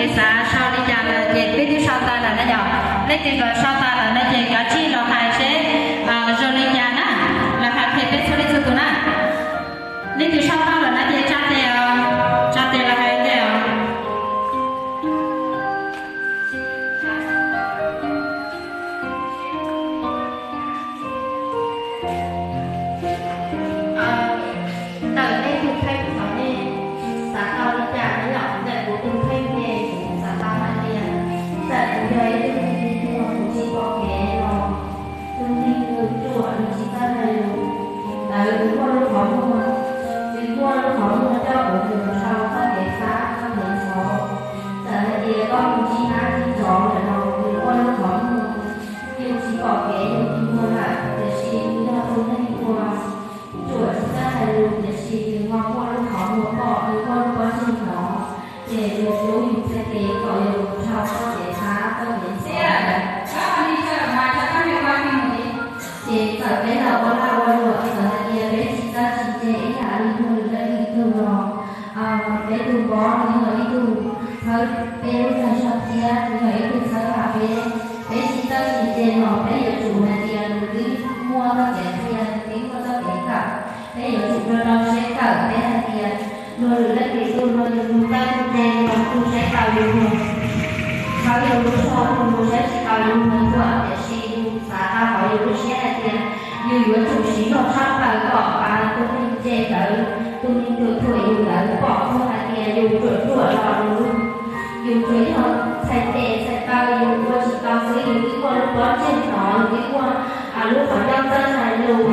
Xav sau li cas lawm ces peb twb sau tag lawm na yom. Leej twg los sau tag lawm no ces kav tsij los hais seb zoo li cas na, los hais qhia peb txhua leej txhua tus na. Leej twg sau tag lawm no ces tsa tes os, tsa tes los hais tes os. Ntawm nej tus kheej xav, nej xav tau li cas na yom? Ntawm kuv tus kheej ces kuv xav tau hais tias, ntawm kuv yog ib tug neeg uas kuv tsis pom kev los tus neeg uas ruam nws tsis txawj hais lus, ntawd nws muaj lub qhov muag, nws muaj lub qhov muag coj kuv mus dhau txoj kev xav txoj kev ntxhov. Txawm hais tias koj mus ntsib dab ntsib tsov lawm los nws muaj lub qhov muag, yus tsis pom kev yus tus muag lawm, tiam sis nws yog tus neeg uas ruam tsis txawj hais lus, tiam sis nws ho muaj lub qhov muag pom, nws muaj lub pob ntseg hnov, ces yus hlub yus txhais tes kom yus dhau txoj kev xav txoj kev ntxhov. Ces txawm peb los ua lag ua luam, txawm hais tias peb tsis txawj tsis ntse ib yam li muaj lwm leej lwm tug los, peb tus npov nws yog ib tug thawb peb lub tag zog thiab nws yog ib tug thawb hauv peb. Peb tsis txawj tsis ntse los peb yuav tsum hais tias nws twb muaj txoj kev qhia, nws twb muaj txoj kev kawm. Peb yuav tsum rau rau siab kawm, peb hais tias luag lwm leej lwm tug los yus tus txawj tus ntse los tus saib taus yus, thawb yus lub zog, tus saib tsis taus yus mus thuam, tiam sis yus xav tau hauv yus lub siab hais tias yus yuav tsum siv zog tshaj plaws kom tus neeg ntse ntawd, tus neeg ruam ruam yus ntawd pom txog hais tias yus ruam ruam los yus, yus tsuas yog txhais tes txhais taw yus ua tsis tau xwb, yus twb muaj lub pob ntseg hnov, yus twb muaj lub qhov ncauj txawj hais lus,